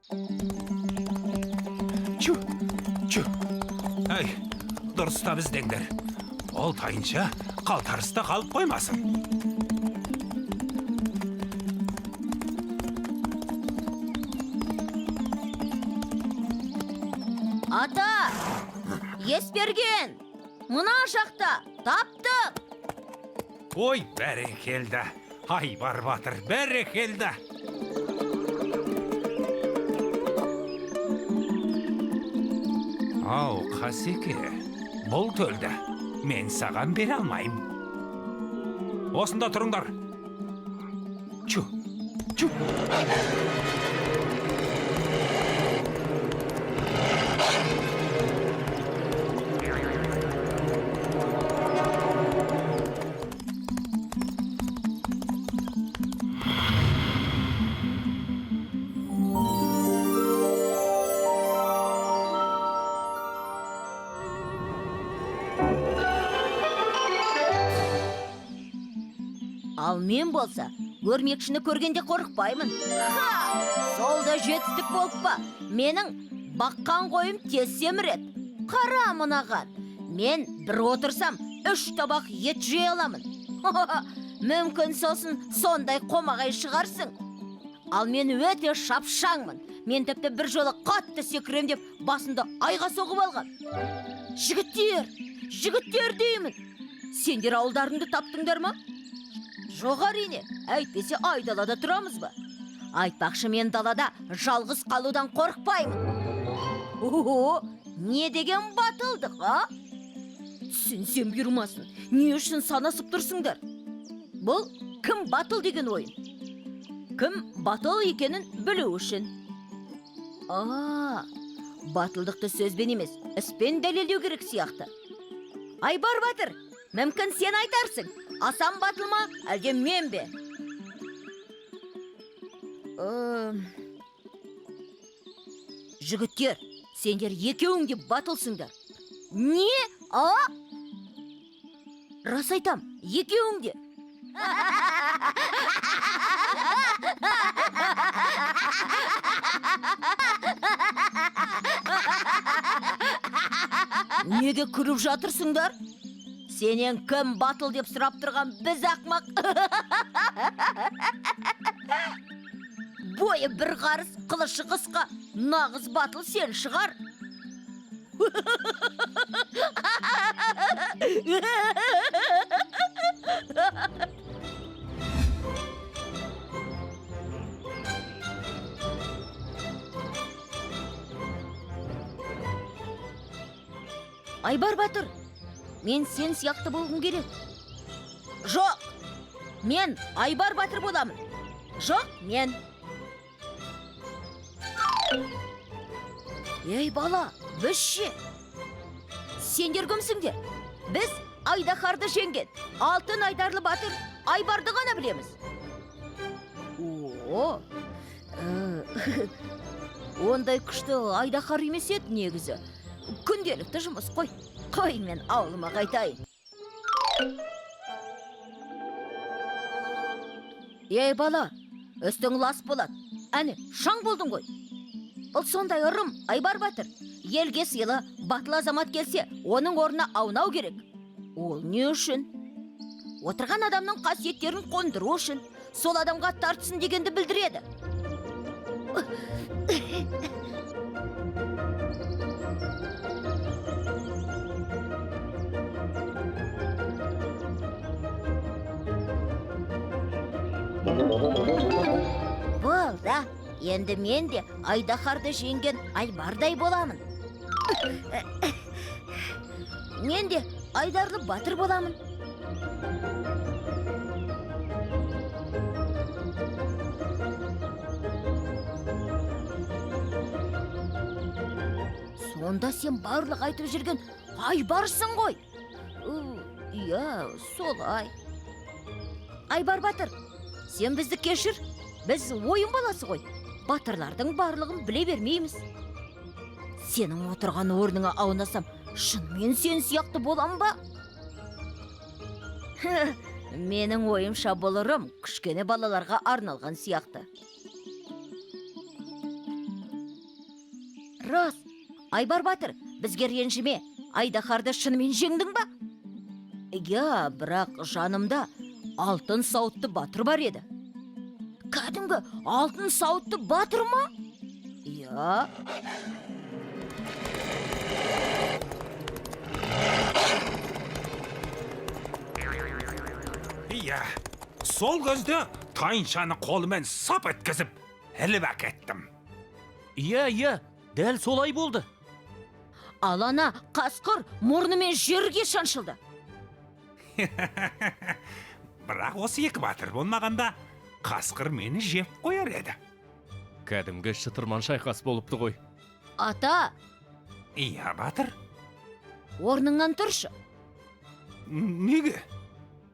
Чу, чу. Әй, дұрыстап іздеңдер. Ол тайынша қалтарыста қалып қоймасын. Ата! Есберген! Мына жақта! Таптық! Ой, бәрекелді. Айбар батыр, бәрекелді. Ау, Қасеке, бұл төлді мен саған бере алмаймын. Осында тұрыңдар. Чу, чу. Ал мен болса, өрмекшіні көргенде қорықпаймын. Ха! Сол да жетістік болып па? Менің баққан қойым тез семіреді. Қара мынаған. Мен бір отырсам, 3 табақ ет жей аламын. Мүмкін сосын сондай қомағай шығарсың. Ал мен өте шапшаңмын. Мен тіпті бір жолы қатты секірем деп басымды айға соғып алғам. Жігіттер, жігіттер деймін. Сендер ауылдарыңды таптыңдар ма? Жоқ әрине, әйтпесе айдалада тұрамыз ба? Айтпақшы, мен далада жалғыз қалудан қорықпаймын. О, не деген батылдық, а? Түсінсем бұйырмасын. Не үшін санасып тұрсыңдар? Бұл кім батыл деген ойын. Кім батыл екенін білу үшін. А, батылдықты сөзбен емес, іспен дәлелдеу керек сияқты. Айбар батыр, мүмкін сен айтарсың. Асан батыл ма, әлде мен бе? Жігіттер, сендер екеуің де батылсыңдар. Не? А? Рас айтам, екеуің де. Неге күліп жатырсыңдар? Сенен кім батыл деп сұрап тұрған біз ақмақ. Бойы бір қарыс, қылышы қысқа, нағыз батыл сен шығар. Айбар батыр, мен сен сияқты болғым келеді. Жоқ, мен Айбар батыр боламын. Жоқ, мен. Ей бала, біз ше? Сендер кімсіңдер? Біз айдаһарды жеңген алтын айдарлы батыр Айбарды ғана білеміз. О, ондай күшті айдаһар емес еді негізі. Күнделікті жұмыс қой. Қой, мен ауылыма қайтайын. Ей бала, үстің лас болады. Әне, шаң болдың ғой. Бұл сондай ырым, Айбар батыр. Елге сыйлы батыл азамат келсе, оның орнына аунау керек. Ол не үшін? Отырған адамның қасиеттерін қондыру үшін, сол адамға тартсын дегенді білдіреді. Болды, енді мен де айдаһарды жеңген Айбардай боламын. Мен де айдарлы батыр боламын. Сонда сен барлық айтып жүрген Айбарсың ғой. Иә, солай. Айбар батыр, сен бізді кешір. Біз ойын баласы ғой. Батырлардың барлығын біле бермейміз. Сенің отырған орныңа аунасам, шынымен сен сияқты болам ба? Менің ойымша бұл ырым кішкене балаларға арналған сияқты. Рас, Айбар батыр, бізге ренжіме. Айдаһарды шынымен жеңдің ба? Иә, бірақ жанымда алтын сауытты батыр бар еді. Кәдімгі алтын сауытты батыр ма? Иә. Иә, сол кезде тайыншаны қолымен сап еткізіп, іліп әкеттім. Иә, иә, дәл солай болды. Ал ана қасқыр мұрнымен жерге шаншылды. Бірақ осы екі батыр болмағанда, қасқыр мені жеп қояр еді. Кәдімгі шытырман шайқас болыпты ғой. Ата, Иә, батыр. орныңнан тұршы. Неге?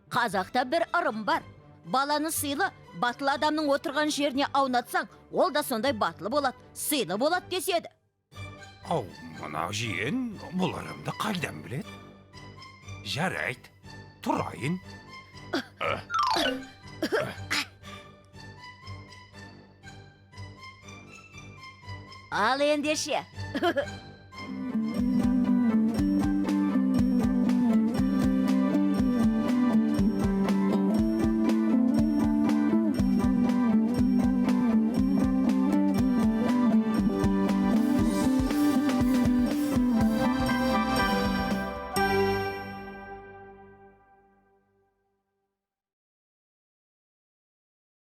Қазақта бір ырым бар. Баланы сыйлы, батыл адамның отырған жеріне аунатсаң, ол да сондай батыл болады, сыйлы болады деседі. Ау, мынау жиен бұл ырымды қайдан біледі? Жарайды, тұрайын. Ал ендеше.